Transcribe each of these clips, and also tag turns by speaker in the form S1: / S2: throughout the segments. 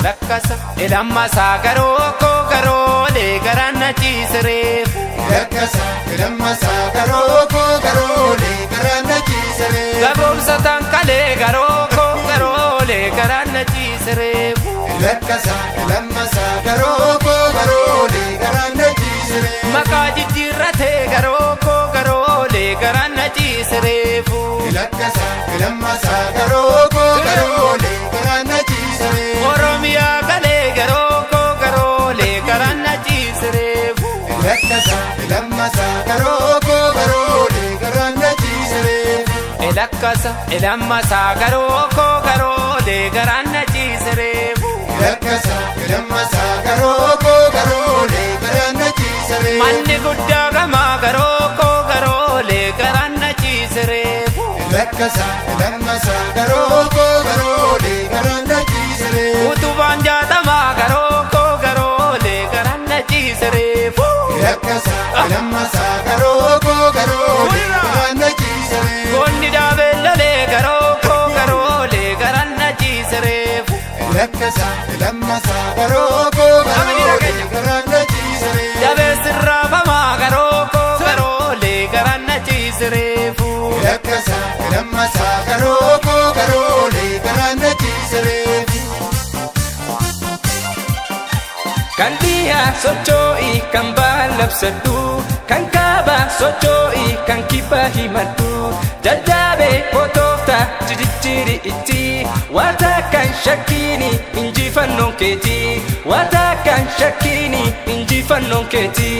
S1: Lakkasa lammasaa garoo koo garoolee garaan na ciisireef.
S2: Lakkasa lammasaa garoo koo garoolee garaan na ciisireef.
S1: Gaboomsa kalee garoo koo garoolee garaan na ciisireef.
S2: Lakkasa lammasaa garoo koo garoolee garaan na ciisireef.
S1: Maqaa jijjiirratee garoo koo garoolee garaan na ciisireef.
S2: Lakkasa lammasaa garoo koo garoolee garaan na ciisireef.
S1: Oromiyaa galee garoo koo garoolee garaan na ciisireef.
S2: Lakkasa lammasaa garoo koo garoolee garaan na ciisireef.
S1: Lakkasa lammasaa garoo koo garoolee garaan na ciisireef.
S2: Lakkasa lammasaa garoo koo garoolee garaan na ciisireef.
S1: Manni guddaa gamaa garoo koo garoolee garaan na ciisireef.
S2: Lakkasa lammasaa garoo koo garoolee garaan na ciisireef.
S1: Utubaan jaatamaa garoo koo garoolee garaan na ciisireef.
S2: Lakkasa lammasaa garoo koo garoolee garaan na ciisireef.
S1: Goonni dhaabeellalee garoo koo garoolee garaan na ciisireef.
S2: Lakkasa lammasaa garoo koo garoolee garaan na ciisireef.
S1: Jabeessirraafamaa garoo koo garoolee garaan na ciisireef.
S2: Lakkasa lammasaa garoo koo garoolee garaan na ciisireef.
S3: Kan dhiyaa socho'i kan baallabsadhu kan kaabaa socho'i kan kibbaa himadhu jajjaabee kotoofta jijjiiri itti waata kan shakkiini injifannoon keeti waata kan shakkiini injifannoon keeti.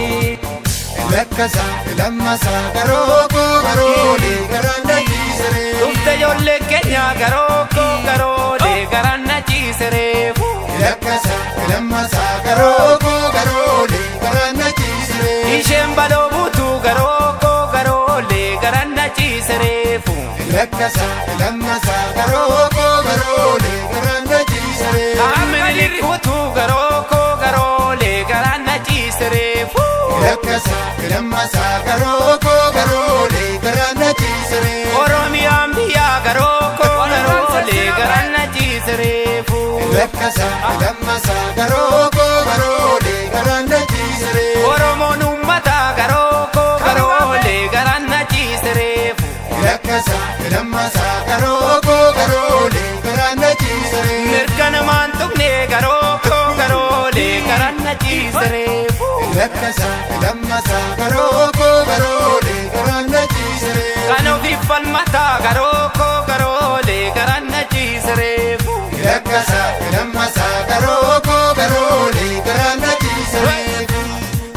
S2: Lakkasa lammasaa garoo koo garoolee garaan na ciisireef.
S1: Dhufte ijoollee keenya garoo koo garoolee garaan na ciisireef.
S2: Lakkasa lammasaa garoo koo garoolee garaan na ciisireef.
S1: Isheen baloo buutuu garoo koo garoolee garaan na ciisireef.
S2: Lakkasa lammasaa garoo koo garoolee garaan na ciisireef.
S1: Qaamni buutuu garoo koo garoolee garaan na ciisireef.
S2: Lakkasa lammasaa garoo koo garoolee garaan na ciisireef.
S1: Oromiyaan biyyaa garoo koo garoolee garaan na ciisireef.
S2: Lakkasa lammasaa garoo koo garoolee garaan na ciisireef.
S1: Oromoon uummata garoo koo garoolee garaan na ciisireef.
S2: Lakkasa lammasaa garoo koo garoolee garaan na ciisireef.
S1: Mirga namaan tuqnee garoo koo garoolee garaan na ciisireef.
S2: Lakkasa lammasaa garoo koo garoolee garaan na ciisireef.
S1: Kan ofiif falmataa garoo koo garoolee garaan na ciisireef.
S2: Lakkasa lammasaa garoo koo garoolee garaan na ciisireef.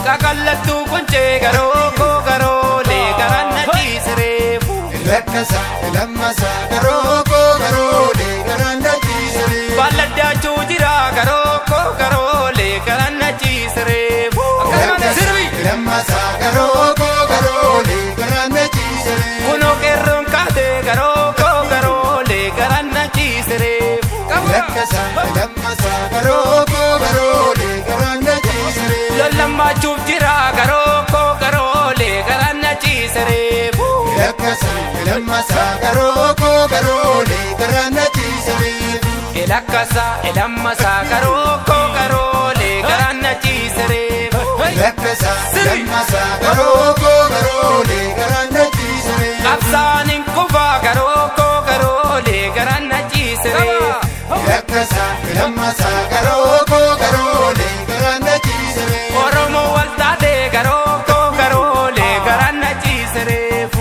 S1: Kakallattuu quncee garoo koo garoolee garaan na ciisireef.
S2: Lakkasa lammasaa garoo koo garoolee garaan na ciisireef.
S1: Balladdaachuu jira garoo koo garoolee garaan na ciisireef.
S2: Lakkasa lammasaa garoo koo garoolee garaan na ciisireef.
S1: Kunoo qeerroon kaatee garoo koo garoolee garaan na ciisireef.
S2: Lakkasa lammasaa garoo koo garoolee garaan na ciisireef.
S1: Lollamaachuuf jira garoo koo garoolee garaan na ciisireef.
S2: Lakkasa lammasaa garoo koo garoolee garaan na ciisireef.
S1: Lakkasa lammasaa garoo koo garoolee garaan na ciisireef.
S2: Lakkasa lammasaa garoo koo garoolee garaan na ciisireef.
S1: Qabsaan hin kufaa garoo koo garoolee garaan na ciisireef.
S2: Lakkasa lammasaa garoo koo garoolee garaan na ciisireef.
S1: Oromoo wal taatee garoo koo garoolee garaan na ciisireef.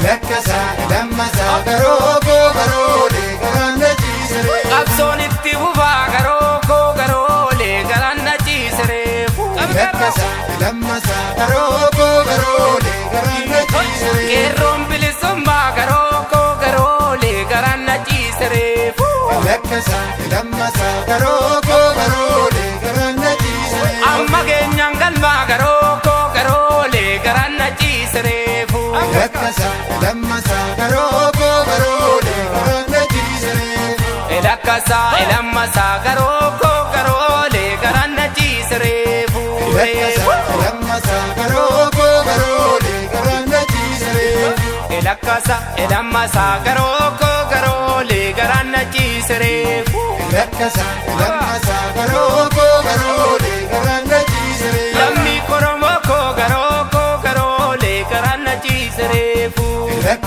S2: Lakkasa lammasaa garoo koo garoolee garaan na ciisireef.
S1: Qabsoon itti fufaa garoo koo garoolee garaan na ciisireef.
S2: Lakkasa lammasaa garoo koo garoolee garaan na ciisireef.
S1: Qeerroon bilisummaa garoo koo garoolee garaan na ciisireef.
S2: Lakkasa lammasaa garoo koo garoolee garaan na ciisireef.
S1: Amma keenyaan galmaa garoo koo garoolee garaan na ciisireef.
S2: Lakkasa lammasaa garoo koo garoolee garaan na ciisireef.
S1: Lakkasa lammasaa garoo koo garoolee garaan na ciisireef.
S2: Lakkasa lammasaa garoo koo garoolee garaan na ciisireef.
S1: Lakkasa lammasaa garoo koo garoolee garaan na ciisireef.
S2: Lakkasa lammasaa garoo.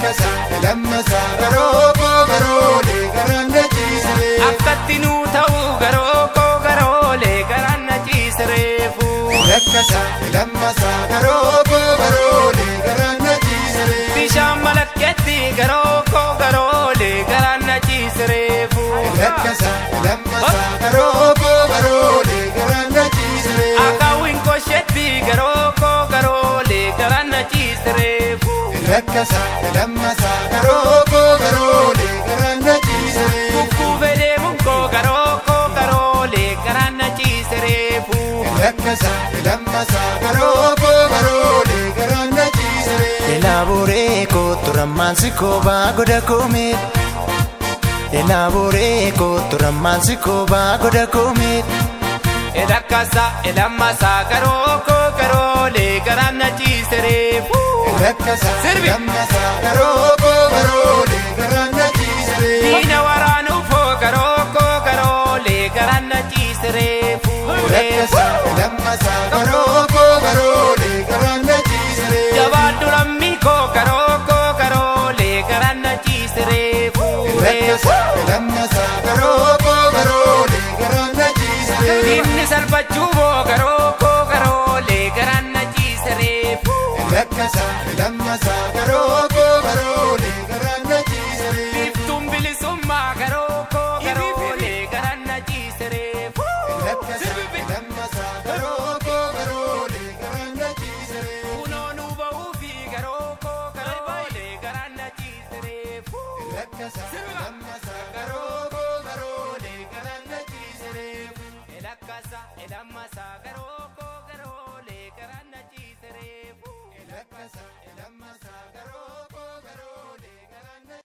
S2: Lakkasa lammasaa garoo koo garoolee garaan na ciisiree.
S1: Akkatti nuu ta'uu garoo koo garoolee garaan na ciisireefu.
S2: Lakkasa lammasaa garoo koo garoolee garaan na ciisiree.
S1: Bishaan malakkeetti garoo koo garoolee garaan na ciisireefu.
S2: Lakkasa lammasaa garoo koo garoolee garaan na ciisiree.
S1: Akaawwiin kosheetti garoo koo garoolee garaan na ciisireefu.
S2: Lakkasa lammasaa garoo koo garoolee garaan na ciisiree.
S1: Kukkuufee deemuun koo garoo koo garoolee garaan na ciisireefu.
S2: Lakkasa lammasaa garoo koo garoolee garaan na ciisiree.
S4: Elaboree kootu rammaansi koobaa goda koomee. Elaboree kootu rammaansi koobaa goda koomee.
S1: Lakkasa lammasaa garoo koo garoolee garaan na ciisireefu.
S2: Lakkasa
S1: Sirbi.
S2: lammasaa garoo koo garoolee garaan na ciisiree.
S1: Diina waraanuufoo garoo koo garoolee garaan na ciisireefu.
S2: Lakkasa lammasaa garoo koo garoolee garaan na ciisiree.
S1: Jabaadhu lammii koo garoo koo garoolee garaan na ciisireefu.
S2: Lakkasa lammasaa garoo koo garoolee garaan na ciisiree.
S1: Diinni salphachuu garoo koo garoolee garaan na ciisireefu.
S2: Lakkasa lammasaa garoo koo garoolee garaan na ciisiree.
S1: Biiftuun bilisummaa garoo koo garoolee garaan na ciisireefu.
S2: Lakkasa lammasaa garoo koo garoolee garaan na ciisiree.
S1: Kunoo nu ba'uufi garoo koo garoolee garaan na ciisireefu.
S2: Lakkasa lammasaa garoo koo garoolee garaan na ciisiree.
S1: Lakkasa lammasaa garoo koo.